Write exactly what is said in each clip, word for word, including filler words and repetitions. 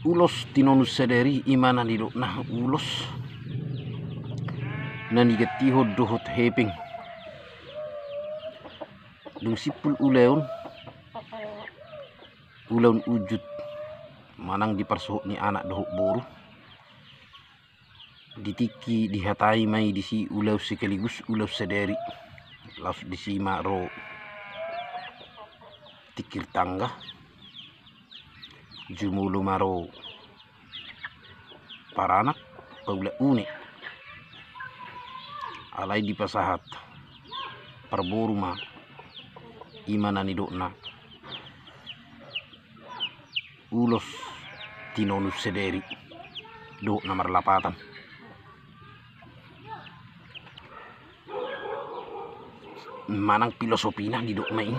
Ulos tinonus sadari, i ma na nidokna ulos na nigantihon dohot hepeng. Dung simpul ulaon, ulaon unjut manang di parsohot ni anak dohot boru. Di tingki dihatai ma i disi ulaon sekaligus ulaon sadari. Laos disi ma ro tingkir tangga, jumolo ma ro paranak paulak une. Alai dipasahat parboru ma i ma na nidokna ulos tinonus sadari dohot na marlapatan. Manang filosofina didok ma i,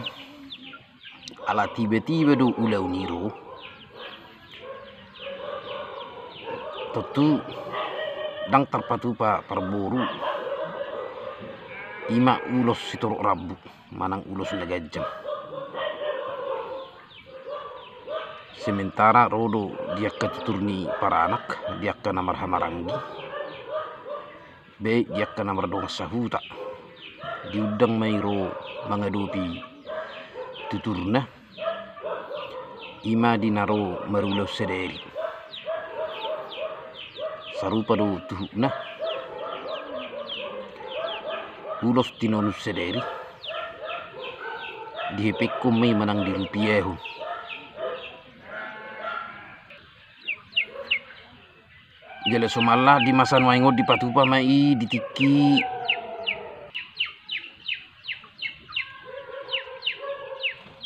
ala tiba-tiba do ulaon i ro. Tontu ndang tarpatupa parboru i ma ulos sitorop rambu manang ulos na ganjang. Sementara ro do di angka tutur ni paranak, di angka na marhahamaranggi, baik di angka na mardongan sahuta, diundang ma i ro mangadopi tuturna, i ma di na ro marulaon sadari. Sarupa do tuhutna, ulos tinonus sadari dihepengkon ma i manang dirupiahon. Jala somalna di masa nuaeng on dipatupa ma i di tingki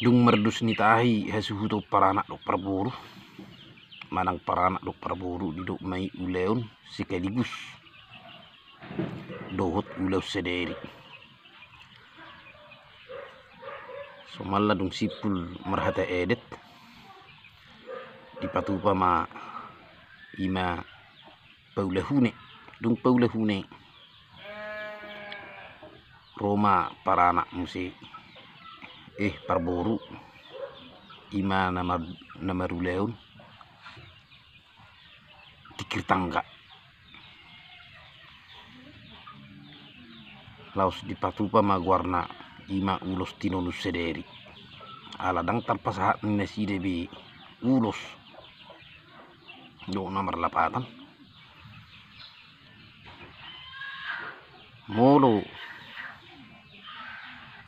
dung mardos ni tahi hasuhuton paranak dohot parboru, manang paranak dohot parboru didok ma i ulaon sekaligus dohot ulaon sadari. Somalna dung simpul marhata adat, dipatupa ma i ma paulak une. Dung paulak une, ro ma paranak muse, eh, parboru, i ma na mar-, na marulaon tingkir tangga. Laos dipatupa ma goarna i ma ulos tinonus sadari. Ala ndang tarpasahat ni nasida be ulos dohot na marlapatan. Molo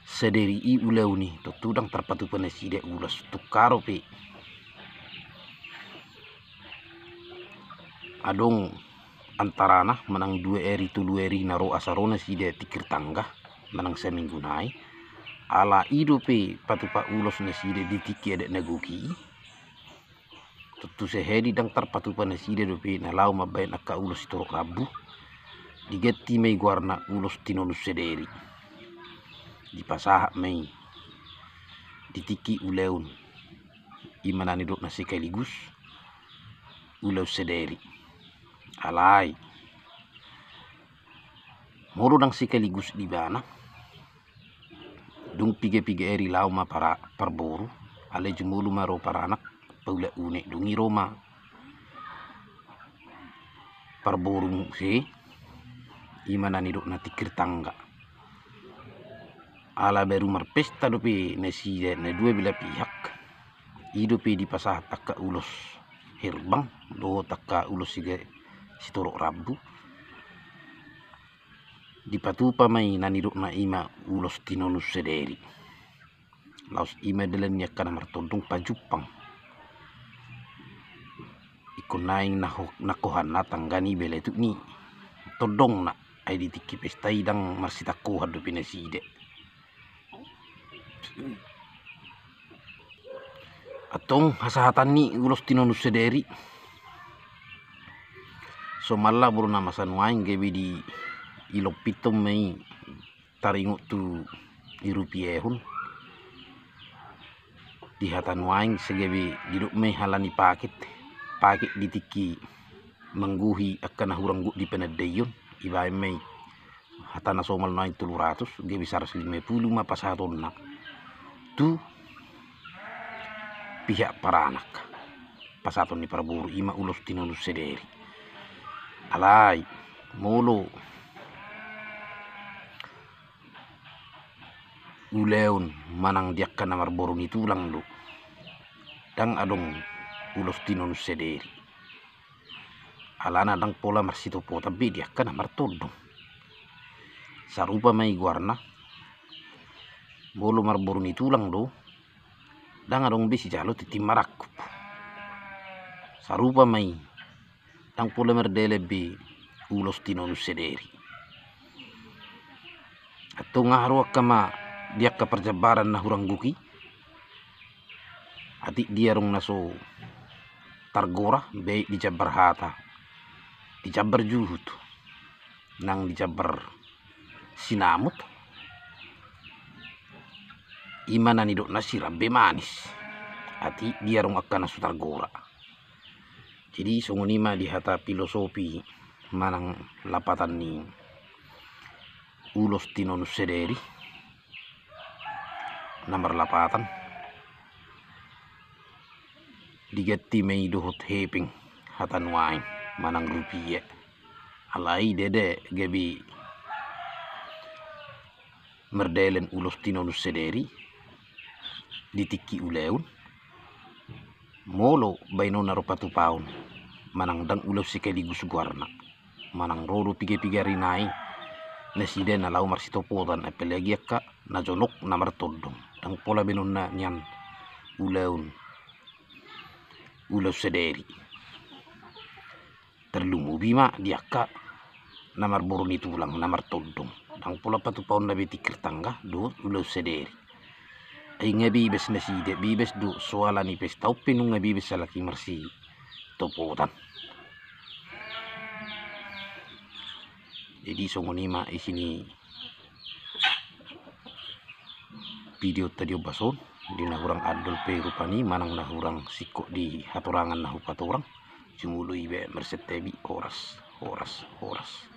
sadari i ulaon i, tontu ndang tarpatupa nasida ulos. Tung ro pe adong antarana manang dua ari tolu ari na ro asa ro nasida tingkir tangga manang saminggu nai. Ala i dope patupa ulos nasida di tingki adat na gok i. Tontu sahali ndang tarpatupa nasida dope na laho mambahen angka ulos sitorop rambu. Diganti ma i goarna ulos tinonus sadari. Dipasahat ma i di tingki ulaon, i ma na nidokna sekaligus ulaon sadari. Alai molo ndang sekaligus di ibana, dung piga-piga ari laho ma para-, parboru, alai jumolo ma ro paranak paulak une, dung i ro ma parboru muse, i ma na nidokna tingkir tangga. Ala baru marpesta dope nasida na dua belah pihak, i dope dipasahat angka ulos herbang dohot angka ulos siga-, sitorop rambu. Dipatupa ma i na nidokna i ma ulos tinonus sadari. Laos i ma dalan ni angka na martondong pajumpang. Ingkon naeng na ho-, nangkohanna tangga ni baletuk ni tondongna, ai di tingki pesta i ndang marsitangkohan dope nasida. Antong hasahatan ni ulos tinonus sadari. Somalna molo na masa nuaeng gabe di, dilompithon ma i taringot tu dirupiahon. Di hata nuaeng sai gabe didok ma i halani paket, paket di tingki manggohi angka na hurang gok di panandaion, dibahen ma i hata na somal nuaeng tolu ratus, gabe saratus lima pulu ma pasahatonna tu pihak paranak. pasahaton ni parboru, i ma ulos tinonun sederi. Alai molo ulaon manang di angka na marboru ni tulang do, ndang adong ulos tinonun sederi. Alana ndang pola marsitopotan be di angka na martondong. Sarupa ma i goarna, molo marboru ni tulang do, ndang adong be sijalo tintin marangkup. Sarupa ma i, ndang pola mardalan be ulos tinonun sederi. Antong aha do angka ma di angka parjambaran na hurang gok i? Atik dia adong na so targora, baik di jambar hata, di jambar juhut, nang di jambar sinamot, i ma na nidokna sirambe manis. Atik dia adong angka na so targora. Jadi songon i ma di hata filosofi manang lapatan ni ulos tinonun sederi. Na marlapatan, diganti ma i dohot hepeng hata nuaeng manang rupia. Alai ndada gabe mardalan ulos tinonun sederi di tingki ulaon, molo baenonna do patupaon manang ndang ulaon sekaligus goarna. Manang ro do piga-piga ari nai nasida na laho marsitopotan, apalagi angka na jonok na martondong, ndang pola baenonna nian ulaon ulos sederi. Tarlumobi ma di angka na marboru ni tulang na martondong, ndang pola patupaonna be tingkir tangga dohot ulaon sederi. Ai nga bebas nasida, bebas do so ala ni pesta on pe nunga bebas halak i marsitopotan. Jadi songon i ma isi ni video ta di ombas on, di na hurang andol pe rupani manang na hurang singkop di hatorangan na hupatorang. Jumolo iba marsantabi, horas, horas, horas.